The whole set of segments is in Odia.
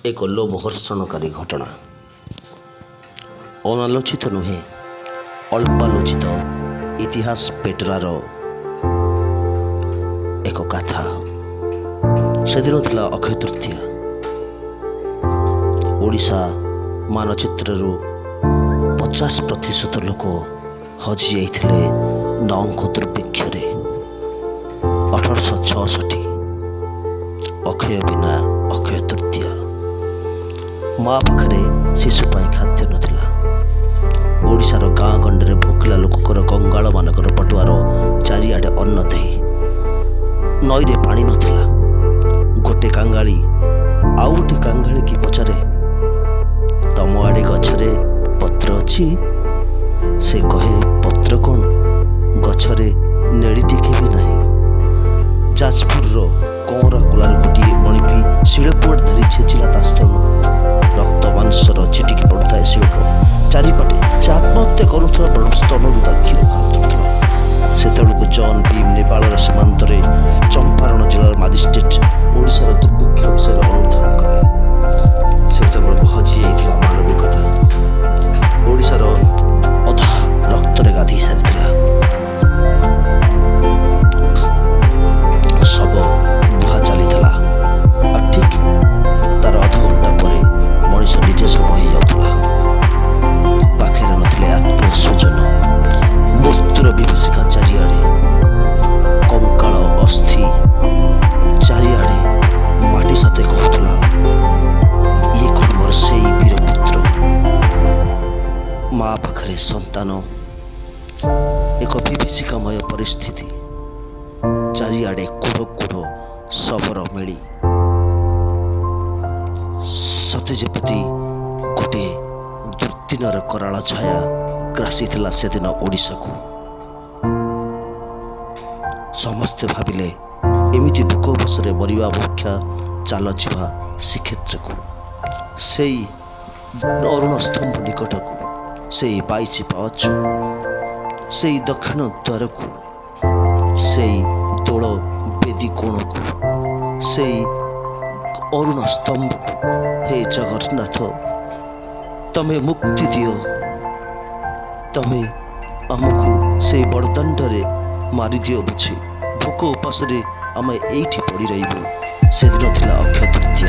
ଏକ ଲୋମହର୍ଷଣକାରୀ ଘଟଣା। ଅନାଲୋଚିତ ନୁହେଁ, ଅଳ୍ପାଲୋଚିତ ଇତିହାସ ପେଟରାର ଏକ କଥା। ସେଦିନ ଥିଲା ଅକ୍ଷୟ ତୃତୀୟା। ଓଡ଼ିଶା ମାନଚିତ୍ରରୁ 50% ଲୋକ ହଜିଯାଇଥିଲେ ନଅଙ୍କ ଦୁର୍ଭିକ୍ଷରେ। 1866, ଅକ୍ଷୟ ବିନା ଅକ୍ଷୟ ତୃତୀୟା। ମା ପାଖରେ ଶିଶୁ ପାଇଁ ଖାଦ୍ୟ ନଥିଲା। ଓଡ଼ିଶାର ଗାଁ ଗଣ୍ଡରେ ଭୋକିଲା ଲୋକଙ୍କର, କଙ୍ଗାଳମାନଙ୍କର ପଟୁଆର, ଚାରିଆଡ଼େ ଅନ୍ନ ଦେଇ। ନଈରେ ପାଣି ନଥିଲା। ଗୋଟେ କାଙ୍ଗାଳି ଆଉ ଗୋଟେ କାଙ୍ଗାଳିକି ପଚାରେ, "ତମ ଆଡ଼େ ଗଛରେ ପତ୍ର ଅଛି?" ସେ କହେ, "ପତ୍ର କ'ଣ, ଗଛରେ ନେଳି ଟିକେ ବି ନାହିଁ।" ଯାଜପୁରର କଅଁରା କୁଲାରୁ ଗୋଟିଏ ମଣିପି ଶିଳପୁଆଟେ ଧରି ଛେଚିଲା ତା ସ୍ତନ। ରକ୍ତ ମାଂସର ଛିଟିକି ପଡ଼ୁଥାଏ ଶିଳପୁଆ ଚାରିପଟେ। ସେ ଆତ୍ମହତ୍ୟା କରୁଥିଲା, ବରଂ ସ୍ତନରୁ ତାର କ୍ଷୀର ବାହାରୁଥିଲା। ସେତେବେଳକୁ ଜନ୍ ବିମ୍ ନେପାଳର ସୀମାନ୍ତରେ ଚମ୍ପାରଣ ଜିଲ୍ଲାର ମାଜିଷ୍ଟ୍ରେଟ୍ ଓଡ଼ିଶାର ଦୁର୍ଭିକ୍ଷ ବିଷୟରେ ଅନୁଧ୍ୟାନ କଲେ। ସେତେବେଳକୁ ହଜିଯାଇଥିଲା ମାନବିକତା। ଓଡ଼ିଶାର ଅଧା ରକ୍ତରେ ଗାଧେଇ ସାରିଥିଲା। ଶବ ବୁହା ଚାଲିଥିଲା, ଆଉ ଠିକ୍ ତାର ଅଧଘଣ୍ଟା ପରେ ମଣିଷ ନିଜେ ଶବ ହେଇଯାଉଥିଲା। ପାଖରେ ନଥିଲେ ଆତ୍ମୀୟ ସ୍ୱଜନ। ମୃତ୍ୟୁର ବିଭୀଷିକା ଚାରିଆଡ଼େ। କଙ୍କାଳ ଅସ୍ଥି ଚାରିଆଡ଼େ। ମାଟି ସତେ କହୁଥିଲା, ଇଏ କ'ଣ ମୋର ସେଇ ବୀରପୁତ୍ର? ମା ପାଖରେ ସନ୍ତାନ। ଏକ ବିଭୀଷିକାମୟ ପରିସ୍ଥିତି। ଚାରିଆଡ଼େ କୁଢ଼ କୁଢ଼ ଶବର ମେଳି। ସତେ ଯେପରି ଗୋଟିଏ ଦୁର୍ଦିନର କରାଳ ଛାୟା ଗ୍ରାସିଥିଲା ସେଦିନ ଓଡ଼ିଶାକୁ। ସମସ୍ତେ ଭାବିଲେ, ଏମିତି ଭୋକ ଉପାସରେ ମରିବା ଅପେକ୍ଷା ଚାଲ ଯିବା ଶ୍ରୀକ୍ଷେତ୍ରକୁ, ସେଇ ଅରୁଣ ସ୍ତମ୍ଭ ନିକଟକୁ, ସେଇ 22 ପାହାଚ, ସେଇ ଦକ୍ଷିଣ ଦ୍ୱାରକୁ, ସେଇ ଦୋଳ ବେଦୀ କୋଣକୁ, ସେଇ ଅରୁଣ ସ୍ତମ୍ଭକୁ। ହେ ଜଗନ୍ନାଥ, ତମେ ମୁକ୍ତି ଦିଅ। ତମେ ଆମକୁ ସେଇ ବଡ଼ଦାଣ୍ଡରେ ମାରିଦିଅ ପଛେ, ଭୋକ ଉପାସରେ ଆମେ ଏଇଠି ପଡ଼ି ରହିବୁ। ସେଦିନ ଥିଲା ଅକ୍ଷୟ ତୃତୀୟା।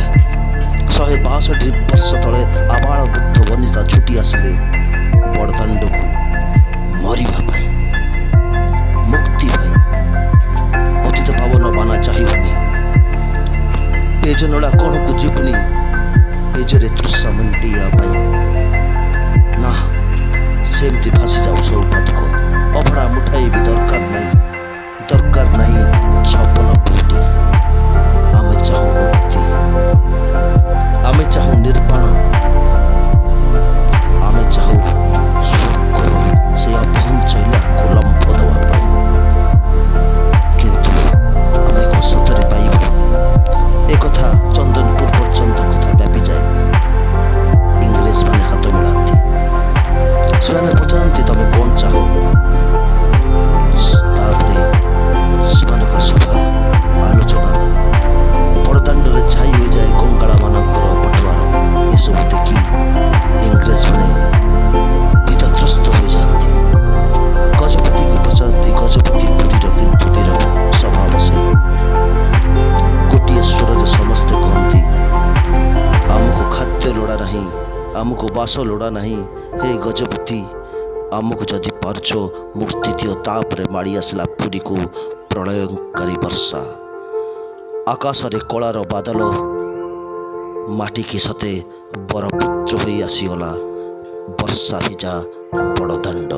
162 ବର୍ଷ ତଳେ ଆବାଳ ବୃଦ୍ଧ ବନିତା ଛୁଟି ଆସିଲେ ବଡ଼ଦାଣ୍ଡକୁ ମରିବା ପାଇଁ, ମୁକ୍ତି ପାଇଁ। ପତିତ ପାବନ ବାନା ଚାହିଁବୁନି, ପେଜ ନଳା କଣକୁ ଯିବୁନି ପେଜରେ ତୃଷା ମେଣ୍ଟେଇବା ପାଇଁ। ନା, ସେମିତି ଭାସି ଯାଉ ସବୁ ପାଦୁକ। ଅଭଡ଼ା ମୁଠାଏ ବି ଦରକାର ନାହିଁ, ଦରକାର ନାହିଁ 56 ପହଣ୍ଡି। ଆମେ ଚାହୁଁ ମୁକ୍ତି, ଆମେ ଚାହୁଁ ନିର୍ବାଣ, ଆମେ ଚାହୁଁ ସ୍ୱର୍ଗର ସେ ଅପହଞ୍ଚ ଇଲାକୁ ଲମ୍ଫ ଦେବା ପାଇଁ। କିନ୍ତୁ ଆମେ ଏକ ସତରେ ପାଇବୁ? ଏକଥା ଚନ୍ଦନପୁର ପର୍ଯ୍ୟନ୍ତ କଥା ବ୍ୟାପିଯାଏ। ଇଂରେଜମାନେ ହାତ ମିଳାନ୍ତି। ସେମାନେ ପଚାରନ୍ତି, ତମେ କ'ଣ ଚାହଁ? ତାପରେ ସେମାନଙ୍କର ସଭା, ଆଲୋଚନା। ବଡ଼ଦାଣ୍ଡରେ ଛାଇ ହୋଇଯାଏ କଙ୍ଗାଳମାନଙ୍କର ପଟୁଆର। ଏସବୁ ଦେଖି ଇଂରେଜମାନେ ଭୀତତ୍ରସ୍ତ ହୋଇଯାଆନ୍ତି। ଗଜପତିକୁ ପଚାରନ୍ତି। ଗଜପତି ପୁରୀର କିନ୍ତୁ ନୀରବ। ସଭା ବସେ। ଗୋଟିଏ ସ୍ୱରରେ ସମସ୍ତେ କହନ୍ତି, ଆମକୁ ଖାଦ୍ୟ ଲୋଡ଼ା ନାହିଁ, ଆମକୁ ବାସ ଲୋଡ଼ା ନାହିଁ। ହେ ଗଜପତି, ଆମକୁ ଯଦି ପାରୁଛ ମୁକ୍ତି ଦିଅ। ତାପରେ ମାଡ଼ି ଆସିଲା ପୁରୀକୁ ପ୍ରଳୟଙ୍କାରୀ ବର୍ଷା। ଆକାଶରେ କଳାର ବାଦଲ। ମାଟିକି ସତେ ବରପୁତ୍ର ହୋଇ ଆସିଗଲା ବର୍ଷା ଭିଜା ବଡ଼ଦାଣ୍ଡ।